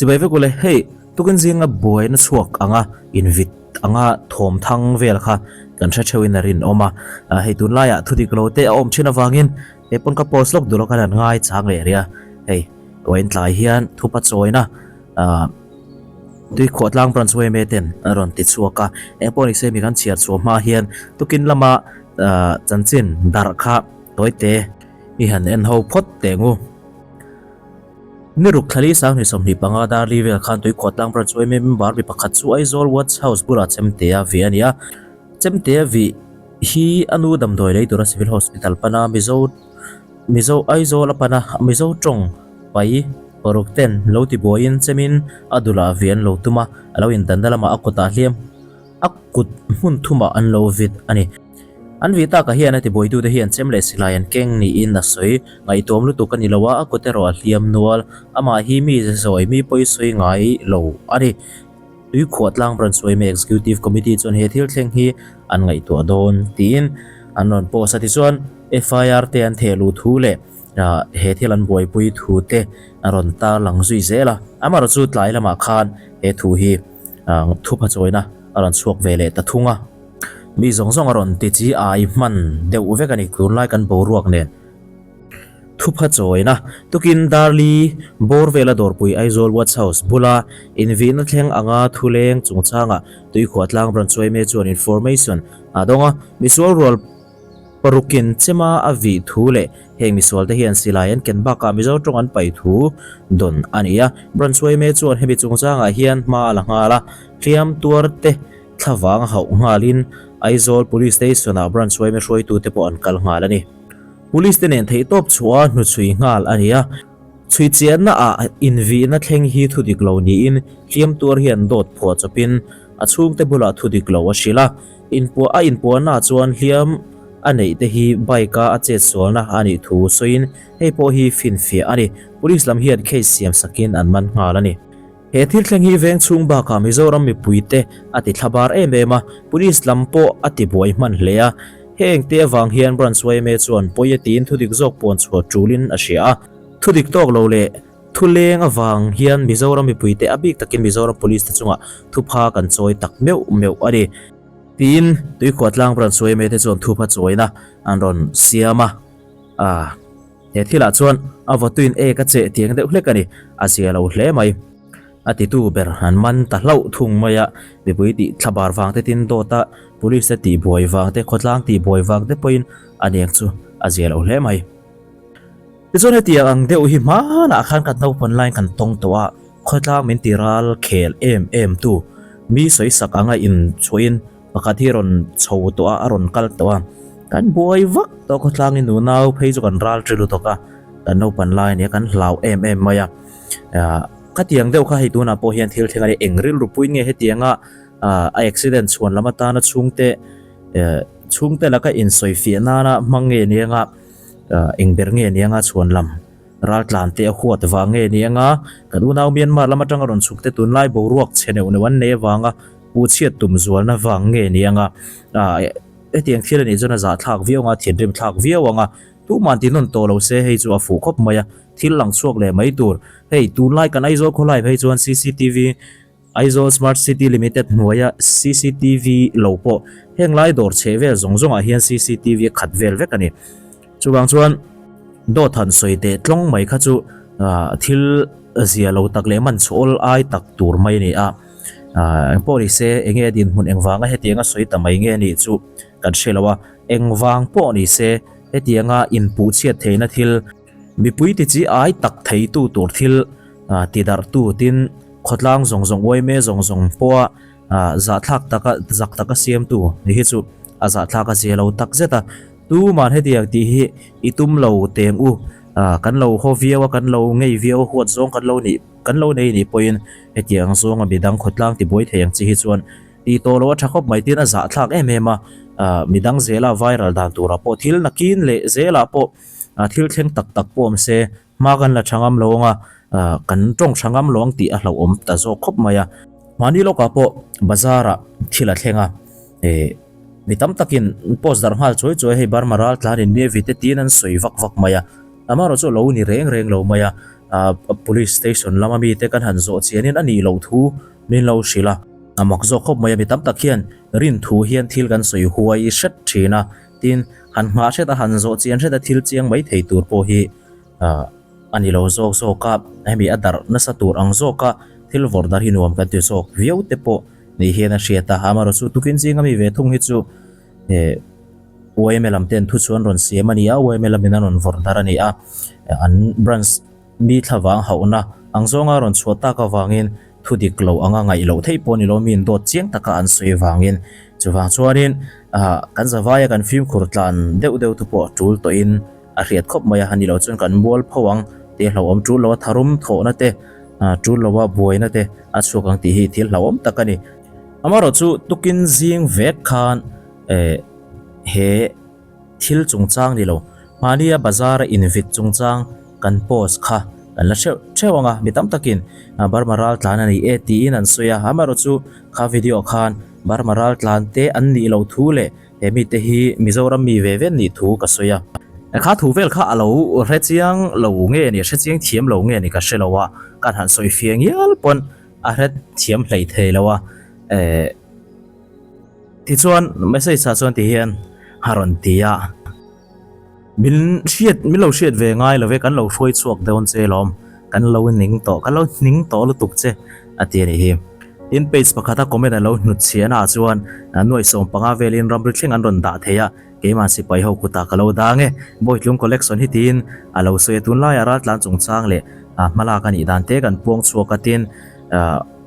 Chibai vek ule, hei tukin zinga buaina chhuak anga invit anga thawm thang vel kha kan hre theuhin a rinawm a. Hei tunlaiah thudik lo te a awm thin avangin he pawn ka post lawk duh lo khan an ngai chang leh rih a. Hei uain tlai hian thupa chawina Tuikhuah tlang branch yma ten a rawn ti chhuak a. Engpawh ni se mi kan chhiar chhuah hma hian tukin lama chanchin darh kha tawite i han en ho phawt teh ngu. Ni ruk thlali sanghnih 25 dar li vel khan Tuikhuah tlang branch yma member mi pakhat chu Aizawl Watch House bulah chemte a vih a ni a. Chemte a vih hi a nu damdawi lei tura Civil Hospital pana Mizo Mizo Aizawl a pan a, Mizo tawng pai paruk ten lo ti buaiin chemin a dulah vi an lo tum a, a lo indanna lamah a kutah hliam a kut hmun thumah an lo vit a ni. An vih takah hian a ti buaitute hian chem leh silai an keng niin a sawi. Ngaihtuam lutuk a ni lo a, a kut erawh a hliam nual. Amah hi mi zawi mi pawi sawi ngai lo a ni. Tuikhuah tlang Branch yma Executive Committee chuan he thil thleng hi an ngaihtuah dawn tiin an rawn post a. Tichuan, FIR te an theh luh thu leh he thil an buaipui thu te a rawn tarlang zui zel a. Amaherawhchu chu tlai lamah khan he thu hi thupha chawina a rawn chhuak ve leh ta thung a. Mi zawng zawng a rawn ti chi ai hman deuh vek a ni tunlai kan boruak nen. Thupha chawina tukin Darli bawr vela dawrpui Aizawl Watch House bula invihna thleng anga thuleng chungchanga Tuikhuah tlang Branch yma chuan information a dawng a, misual rual parukin chema a vih thu leh heng misualte hian silai an ken bakah Mizo tawng an pai thu dawn a ni a. Branch yma chuan hemi chungchangah hian hma a la nghal a, hliam tuarte thlavang hauh nghalin Aizawl Police Station-ah Branch yma hruaitute pawh an kal nghal a ni. Police te nen theihtawp chhuah a hnuchhui nghal a ni a, chhui chianna ah invihna thleng hi thu dik lo niin hliam tuar hian dawt phuah chawpin a chhungte bulah thu dik lo a hrilh a, inpuah a inpuahna chuan hliam a neih te hi bike a a chetsualna a nih thu sawiin hei pawh hi finfiah a ni. Police lam hian case siam sakin an man nghal a ni. He thil thleng hi veng chhung bakah Mizoram mipuite a ti thlabar em em a, Police lam pawh a ti buai hman hle a. Heng te avang hian Branch yma chuan pawi a tiin thudik zawk puan chhuah tulin a hria a. Thudik tawk lo leh thu leng avang hian Mizoram mipuite a bik takin Mizoram Police te chungah thupha kan chawi tak meuh meuh a ni. Tiin Tuikhuah tlang Branch yma te chuan thupha chawina an rawn siam a. He thilah chuan a vawtuin ek a cheh tiang deuh hlek a ni, a zia lo hle mai. A titu ber an man ta hlauh thung mai a, mipui tih thlabar vang te tin dawt a, police te tih buai vang te, khawtlang tih buai vang te pawhin a niang chu a zia lo hle mai. Tichuan hetiang ang deuh hi hmanah khan kan naupan laiin kan tawng tawh a, khawtlang min ti ral khel em em tu, mi sawisak anga inchhuahin Pakhat hi rawn chho tawh a, a rawn kal tawh a, kan buai vak tawh khawtlangin nunau phei chu kan ral ṭi lutuk a, kan naupan lai a nia kan hlau em em mai a, ah khatiang deuh kha hei tunah pawh hian thil thleng a ni, eng rilru puiin nge hetianga ah a accident chhuan lam atana chhungte eh chhungte laka insawifiah nana hmang nge nia ah eng ber nge nia chhuan lam. Raltlan te a huat vang nge ni anga kan unau Myanmar lam atanga rawn chhuk te tunlai boruak chhe neuh neuh an nei avanga pu chhiat tum zualna vang nge ni anga ah hetiang thil a nih chuan a zahthlak viau anga thinrim thlak viau anga tuman ti nawn tawh lo se hei chu a fuh khawp mai a thil lang chhuak leh mai tur hei tunlai kan Aizawl khawlai phei chuan cctv Aizawl Smart City Limited hnuaia cctv lo pawh heng lai dawr chheh vel zawng zawngah hian cctv a khat vel vek a ni. Chuvang chuan dawt han sawi teh tlawng mai kha chu thil zia lo tak leh man chhuah awl ai tak tur mai a ni a. Engpawh ni se enge dinhmun engvanga hetianga sawi ta mai nge nih chu kan hre lo a, engvang pawh ni se hetianga inpuhchhiat theihna thil, Mipui ti chi ai tak theitu tur thil tidarhtu tin khawtlang zawng zawng uaime zawng zawng pawha zahthlak taka zak taka siamtu ni hi chu a zahthlak a zia lo tak zet a. Tuman hetiang tih hi i tum lo teng u, kan lo haw viau a, kan lo ngei viau a, huat zawng kan lo nih kan lo nei nih pawhin hetiang zawnga midang khawtlang tibuai thei ang chi hi chuan tih tawh lo a tha khawp mai tin a zahthlak em em a, midang zela viral dan turah pawh thil nakin leh zelah pawh A thil thleng tak tak pawh awm se, hma kan la tha ngam lo ang a, kan tawng tha ngam lo ang tih a hlauhawm ta zawk khawp mai a. Mahni lawkah pawh bazar ah thil a thleng a, eh mi tam takin post darh nghal chuai chuai hei Burma ral tlan in mi a vite tiin an sawi vak vak mai a, amaherawhchu a lo ni reng reng lo mai a. Police station lama mite kan han zawh chianin a nih loh thu min lo hrilh a. A mak zawk khawp mai a, mi tam tak hian rin thu hian thil kan sawi huai hret thin a, tin han nghah hret a han zawh chian hret a thil chiang mai thei tur pawh hi a ni lo zawk zawk a, hemi a darh nasa tur ang zawk a thil vawrh darh hi nuam kan ti zawk viau te pawh ni hian a hriat a, amaherawhchu tukin zinga mi ve thung hi chu eh yma lam ten thu chu an rawn siam a ni a, yma lamin an rawn vawrh darh a ni a, an branch mi thlavang hauhna ang zawnga rawn chhuah tak avangin thu dik lo anga ngaih loh theih pawh ni lo miin dawt chiang taka an sawi avangin chuvang chuanin ah kan zavaia kan fimkhur tlan deuh deuh te pawh a tul tawhin a hriat khawp mai a, a ni loh chuan kan mual pho ang tih a hlauhawm tul lo a, tharum thawhna te ah tul loa buaina te a chhuak ang tih hi thil hlauhawm tak a ni. Amaherawh chu tukin zing vek khan eh he thil chungchang ni lo mahnia bazar a invit chungchang kan post kha kan la hreuh hreuh ang a, mi tam takin Burma ral tlan a ni e tiin an sawi a, amaherawh chu kha video khan Burma ral tlan te an nih loh thu leh he mite hi Mizoram mi ve ve an nih thu ka sawi a. Kha thu vel kha a lo hre chiang lo nge ni, hre chiang thiam lo nge ni ka hre lo a, kan han sawi fiah ngial pawn a hre thiam hlei thei lo a, eh. Tichuan message ah chuan ti hian a rawn ti a, Min hriat, min lo hriat ve ngai lo ve, kan lo hruai chhuak dawn che lawm, kan lo ning tawh, kan lo hning tawh lutuk che a ti a nih hi. Tin page pakhata comment a lo hnut chhiahna ah chuan nuaih 15 velin ramri thleng an rawn dah thei a, keimah sipai ho kutah ka lo dang e, Bawitlung collection hi tiin a lo sawi a, tunlaiah raltlan chungchang leh hmalak a nih dan te kan puang chhuak a tin,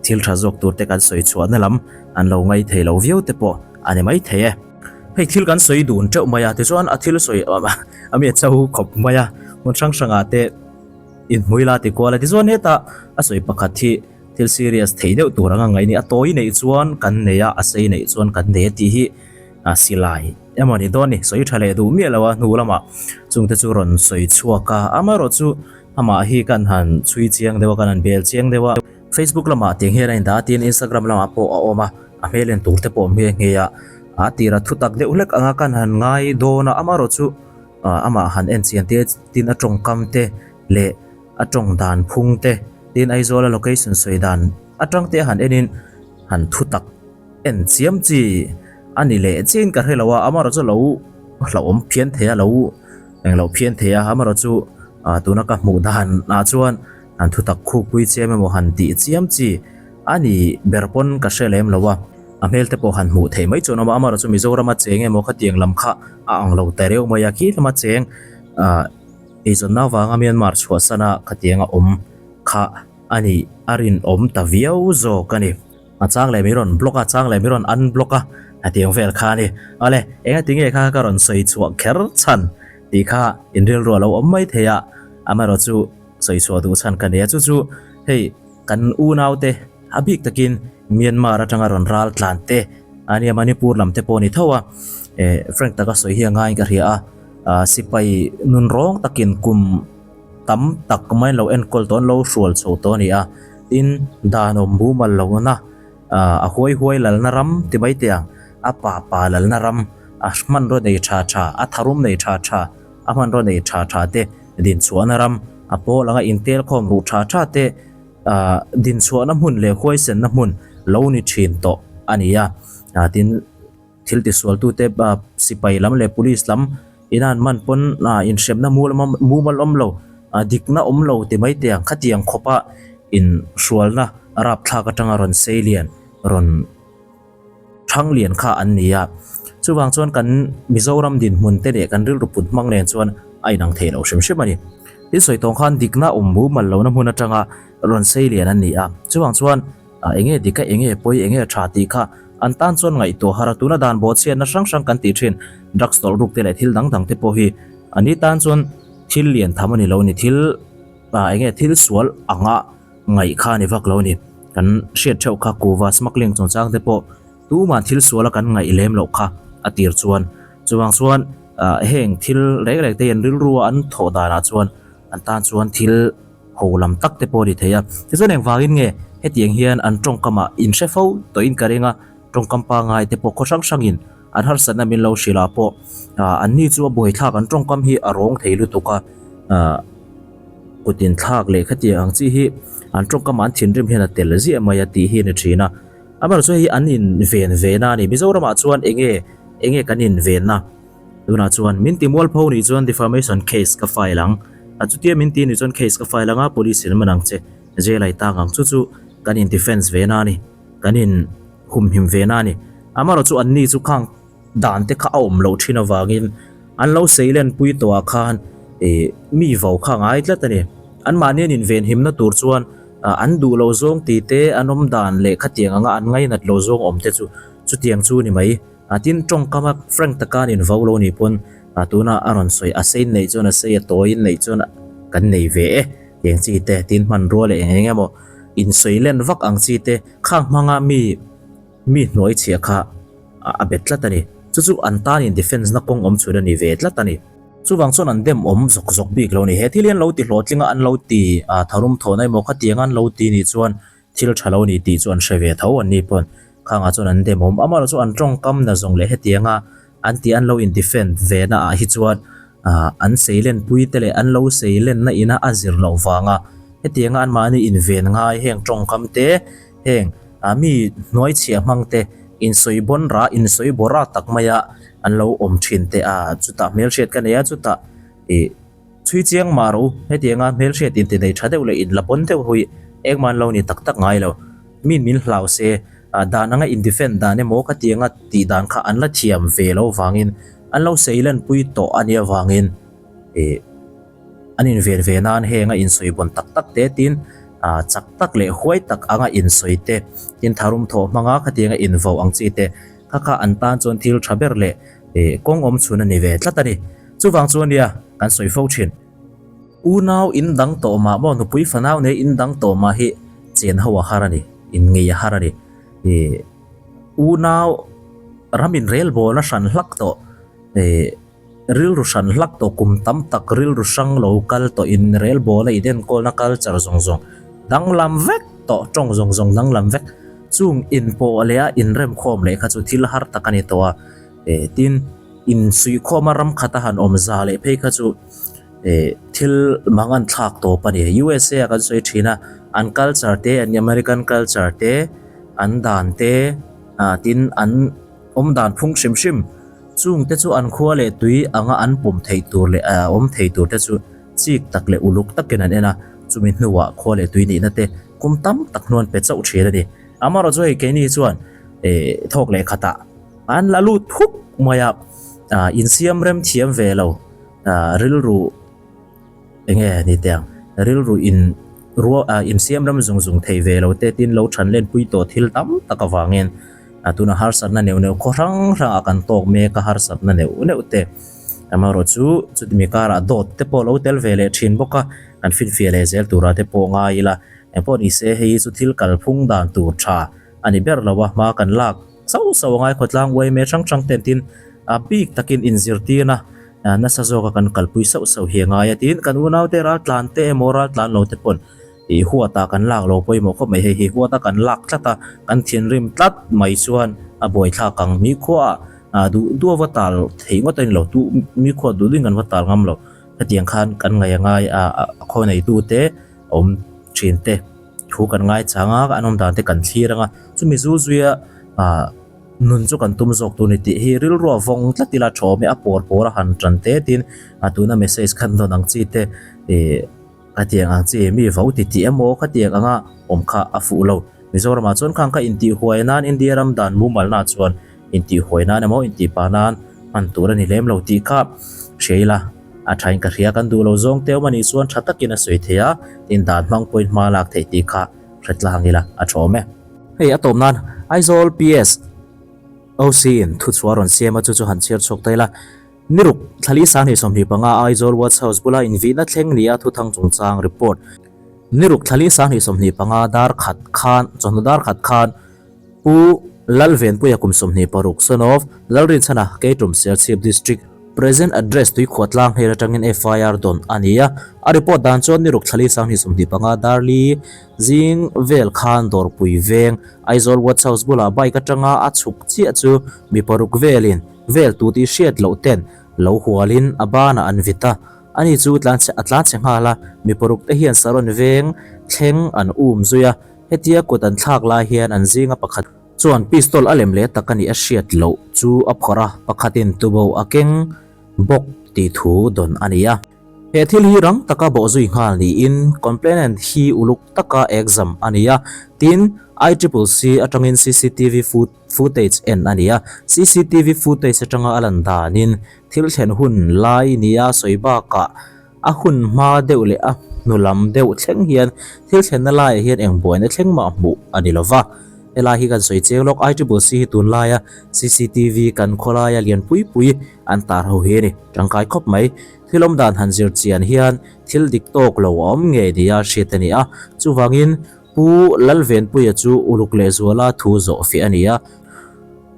Thil tha zawk tur te kan sawi chhuahna lam an lo ngai thei lo viau te pawh a ni mai thei e. Hei thil kan sawi dun teuh mai a, tichuan a thil sawi a mi a cho khawp mai a, hmun hrang hrangah te inhmui la ti kual a, tichuan hetah a sawi pakhat hi thil serious thei deuh tur anga ngaih a ni, a tawi neih chuan kan nei a, a sei neih chuan kan nei a tih hi silai emaw ni dawn ni, sawi tha leh duh miah lo a hnu lamah chungte chu rawn sawi chhuak a, amaherawh chu amah hi kan han chhui chiang deuh a, kan han bel chiang deuh a. Facebook lamah tiang hian a indah a tin Instagram lamah pawh a awm a, a hmel en tur te pawh awm nghe nghe a, a tira thu tak deuh hlek anga kan han ngai dawn a, amaherawh chu amah han en chian te tin a tawngkam te leh a tawng dan phung te tin Aizawla location sawi dan atang te han enin han thu tak en chiam chi a ni leh chiin ka hre lo a, amaherawh chu lo hlauhawm phian thei a, lo englo phian thei a, amaherawh chu tuna ka hmuh dan ah chuan Han thutak khukpui chiam emaw han tih chiam chi a ni ber pawn ka hre lem lo a, a hmel te pawh han hmuh theih mai chuan awm a, amaherawh chu Mizorama cheng emaw khatiang lam kha a ang lo ta reuh mai a, khi lama cheng ah eizawnna avanga Myanmar chhuahsan a khatiang a awm kha a nih a rinawm ta viau zawk a ni. A chang leh mi rawn block a, chang leh mi rawn unblock a, hetiang vel kha a ni. Awle, engati nge kha ka rawn sawi chhuah kher chhan tih kha inrilru a lo awm mai thei a, amaherawh chu sawi chhuah duh chhan ka nei a, chu chu hei kan unaute a bik takin Myanmar atanga rawn ral tlan te a nia Manipur lam te pawh a ni tho a, eh frank taka sawi hi a ngaiin ka hria a, ah sipai nun rawng takin kum tam tak mai an lo enkawl tawh an lo hrual chho tawh a ni a, tin dan awm mumal lohna ah a huai huai lalna ram ti mai teh ang a pa pa lalna ram a hmanraw nei tha tha a tharum nei tha tha a hmanraw nei tha tha te dinchhuahna ram a pawl anga intel khawm ruh tha tha te ah dinchhuahna hmun leh huaisenna hmun lo ni thin tawh a ni a ah tin thil tisual tute ah sipai lam leh police lam ina an man pawn ah inhremna mumal awm lo ah dikna awm lo ti mai teh ang khatiang khawpa inhrualna rapthlak atanga rawn sei lian rawn Thang lian kha an ni a, chuvang chuan kan Mizoram dinhmun te leh kan rilru put hmang nen chuan a inang thei lo hrim hrim a ni. Tin sawi tawng khan dikna awm mumal lohna hmun atanga rawn sei lian an ni a, chuvang chuan eng nge dik a, eng nge pawi, eng nge tha tih kha an tan chuan ngaihtuah har a, tuna dan bawhchhiatna hrang hrang kan tih thin drugs tawlh ruk te leh thil dang dang te pawh hi a ni tan chuan thil lian tham a ni lo a ni, thil eng nge thil sual anga Ngaih kha a ni vak lo a ni. Kan hriat theuh kha kuva smuggling chungchang te pawh tumah thil suala kan ngaih lem loh kha a tir chuan. Chuvang chuan heng thil reng reng te hian rilru a an thawh danah chuan an tan chuan thil ho lam tak te pawh a ni thei a. Tichuan engvangin nge hetiang hian an tawngkamah inhre fo tawhin ka ring a, tawngkam pangngai te pawh khaw hrang hrangin an harsatna min lo hrilh ah pawh anni chu a buaithlak an tawngkam hi a rawng thei lutuk a. Kut inthlak leh khatiang ang chi hi an tawngkam an thinrim hian a tel ziah mai a tih hi a ni thin a. Amaherawhchu hei hi an inven ve na a ni. Mizoramah chuan enge enge kan inven na? Tunah chuan min ti mualpho nih chuan defamation case ka file ang. A chutia min ti nih chuan case ka file ang a, police in man ang che, jail a i tang ang. Chu chu kan in defence ve na a ni. Kan in humhim ve na a ni. Amaherawhchu anni chu khang dan te kha a awm loh thin avangin an lo seilen pui tawh ah khan ih mi vo kha a ngai tlat a ni. Anmahni an invenhimna tur chuan an duh lo zawng tih te an awm dan leh khatiang anga an ngainat lo zawng awm te chu chutiang chu ni mai. A tin tawngkama frank taka an invo lo nih pawn tuna a rawn sawi a sein neih chuan a sei a tawiin neih chuan kan nei ve e tiang chi te tin hmanrua leh eng eng emaw insawi len vak ang chi te khang hmanga mi Mi hnuai chhia kha a bet tlat a ni. Chu chu an tan in defence na kawng awm chhun a ni ve tlat a ni. Chuvang chuan an dem awm zawk zawk bik lo a ni. He thil hi an lo ti hlawhtling a, an lo ti tharum thawn a emaw khatiang an lo ti nih chuan thil tha lo ni tih chu an hre ve tho an ni pawn khangah chuan an dem awm. Amaherawhchu chu an tawngkam na zawng leh hetianga an tih an lo in defend ve na ah hi chuan an seilen pui te leh an lo seilen na ina a zir loh vanga hetianga anmahni inven ngai heng tawngkam te Heng ah mi hnuai chhiah hmang te insawi bawn ra insawi bawra tak maia an lo awm thin te a chutah hmelhriat ka nei a chutah ih chhui chiang mah rawh u hetianga hmelhriat inti nei tha deuh leh inla bawn deuh hui engmah an lo ni tak tak ngai lo min min hlau se ah dan anga in defend dan emaw ka tianga tih dan kha an la thiam ve lo vangin an lo sei lanpui tawh a nia vangin ih. An inven ve nan heng a insawi bawn tak tak te tin ah chak tak leh huai tak anga insawi te tin tharum thawh hmanga khatiang a invo ang chi te kha kha an tan chuan thil tha ber leh eh kawng awm chhun a ni ve tlat a ni. Chuvang chu ania kan sawi fo thin. Unau in dang tawh mah maw nupui fanau nei in dang tawh mah hi chen ho a har a ni, in ngei a har a ni. Ih unau ram inrelbawl a hran hlak tawh eh. Rilru hran hlak tawh kum tam tak rilru hrang lo kal tawh in relbawla in enkawlna culture zawng zawng danglam vek tawh tawng zawng zawng danglam vek chung inpawh leh a inremkhawm leh kha chu thil har tak a ni tawh a eh tin insuihkhawma ram khata han awm za leh phei kha chu eh thil mangan thlak tawp a ni. USA a kan sawi thin a an culture te an American culture te an dan te ah tin an awm dan phung hrim hrim. Chungte chu an khua leh tui anga an pawm theih tur leh a awm thei tur te chu chik tak leh uluk takin an en a, chumi hnuah khua leh tui nihna te kum tam tak hnuan pe chauh thin a ni. Amaherawh chu hei keini chuan thawk leh khatah an la lut thuk mai a, insiam rem thiam ve lo rilru Enge ni teh ang, rilru in ruah ah insiam ram zung zung thei ve lo te tin lo than len pui tawh thil tam tak avangin a tuna harsatna neuh neuh khaw hrang hrang ah kan tawk mek a harsatna neuh neuh te amaherawh chu chutimi karah dawt te pawh lo tel ve leh thin bawk a kan finfiah leh zel turah te pawh ngai ila engpawh ni se hei hi chu thil kalphung dan tur tha a ni ber lo a hma kan lak Sauh sauh a ngai khawtlang uaime hrang hrang ten tin a bik takin inzirtirna nasa zawka kan kalpui sauh sauh hi a ngai a tin kan unaute raltlan te emaw raltlan lo te pawn ih huatah kan lak lo pawimawh khawp mai hei hi huata kan lak tlat a kan thinrim tlat mai chuan a buaithlak ang mi khuaah duh duh a va tal theih ngawt a ni lo duh mi khuaah duh duhin kan va tal ngam lo hetiang khan kan ngaih a ngai a a khaw neitute awm thin te. Thu kan ngaichang a, an awm dan te kan thlir ang a, chumi zu zuia ah nun chu kan tum zawk tur ni tih hi rilru a vawng tlat ila tha awm e, a pawr pawr a han tan te tin a tuna message khan dawn ang chi te ih khatiang ang chi mi vo ti tih emaw khatiang anga awm kha a fuh lo. Mizoramah chuan khang kha intihhuai nan India ram dan mumal nah chuan intihhuai nan emaw intihpa nan hman tur a ni lem lo tih kha hria ila. A thain ka hria kan duh lo zawng te awm a nih chuan tha takin a sawi thei a, tin dan hmang pawhin hma lak theih tih kha hre tlang ila a tha awm e. Hei a tawp nan Aizawl PS OC in thuchhuah rawn siam a chu chu han chhiar chhuak ta ila. Niruk, Thlali 2025 Aizawl Watch House bula invihna thleng nia thuthang chungchang report. Niruk, Thlali 2025 dar khat khan chawhnu dar khat khan Pu Lalvenpuia kum 26, son of Lalrinchhana, Keitum Serchhip District, Present Address Tuikhuah tlang hel atangin FIR dawn a ni a. A report dan chuan niruk thlali 2025 Darli zing vel khan Dawrpui veng Aizawl Watch House bulah bike atanga a chhuk chiah chu mi paruk velin vel tu tih hriat loh ten lo hualin a banah an vit a. Ani chu tlanchhe a tlanchhe nghal a, mi paruk te hian Saron veng thleng an um zui a, hetia kut an thlak lai hian an zinga pakhat chuan pistol a lem leh tak a nih a hriat loh chu a phawrh a, pakhatin tubo a keng bawk tih thu dawn a ni a. He thil hi rang taka bawhzui nghal niin complainant hi uluk taka exam a ni a, tin ICCC atangin cctv footage en a ni a, cctv footage atanga a lan danin thil thlen hun lai nia sawi bakah a hun hma deuh leh a hnu lam deuh thleng hian thil thlenna laiah hian eng buaina thleng mah hmuh a ni lova. Helai hi kan sawi chiang lawk, ICCC hi tunlaia cctv kan khawlaia lian pui pui an tar ho hi a ni, tangkai khawp mai. Thil awm dan han zir chian hian thil dik tawk lo a awm ngei nia hriat a ni a, chuvangin Pu Lalvenpuia chu uluk lehzuala thu zawh fiah a ni a.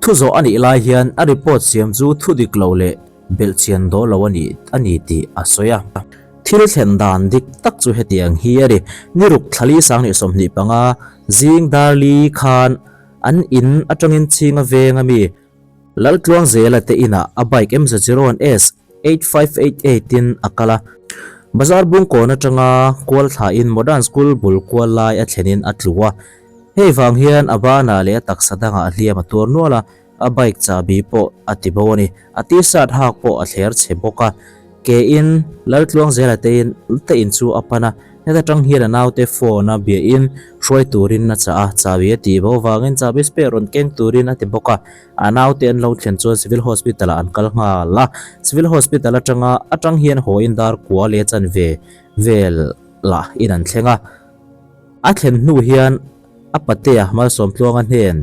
Thu zawh a nih lai hian a report siam chu thu dik lo leh belhchian dawl lo a ni a ni tih a sawi a. Thil thlen dan dik tak chu hetiang hi a ni. Ni ruk thlali sanghnih 25 zing darli khan an in atangin chhinga veng a mi Laltluangzela te inah a bike MZ01S 8588 in a kal a. Bazar bungkawn atanga kual thlain Modern School bul kual lai a thlenin a tlu a. Hei vang hian a banah leh a taksa dangah hliam a tuar nual a, a bike chahbi pawh a ti bo a ni. A t-shirt hak pawh a thler chhe bawk a. Ke in Laltluangzela te in te in chu a pan a, heta tang hian a naute phone a bia in hruai turin a chah a, chahbi a tih bo vangin chahbi spare rawn keng turin a ti bawk a. A naute an lo thlen chuan Civil Hospital ah an kal nghal a, Civil Hospital atanga atang hian haw in dar kua leh chanve vel lah in an thleng a. A thlen hnu hian a patea Malsawmtluanga hnen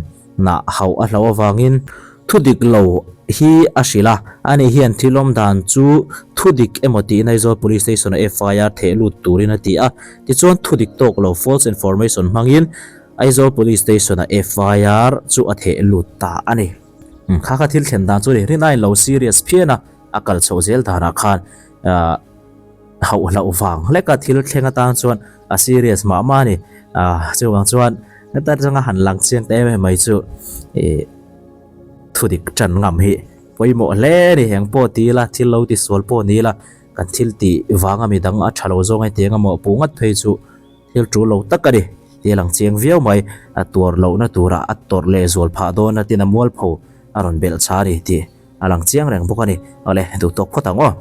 nah hauh a hlauh avangin thu dik lo hi a hrilh a, ani hian thil awm dan chu thu dik emaw tiin Aizawl Police Station ah FIR theh lut turin a ti a, tichuan thu dik tawk lo, false information, hmangin Aizawl Police Station ah FIR chu a theh lut ta a ni. Kha kha thil thlen dan chu a ni, rin aiin lo serious phian a, a kal chhoh zel danah khan ahh. Hauh hlauh vang hlek a thil thleng atan chuan a serious mah mah a ni. Ahh chuvang chuan heta atanga han lang chiang ta em em mai chu ih thudik tan ngam hi pawimawh hle a ni. Eng pawh ti ila thil lo ti sual pawh ni ila kan thil tih vanga midang a tha lo zawng heti eng emaw puh ngat phei chu thil tul lo tak a ni tih a lang chiang viau mai. A tuar lohna turah a tawrh leh zual phah dawn a tin a mualpho a rawn belh chha a ni tih a lang chiang reng bawk a ni. Awle duhtawk phawt ang aw.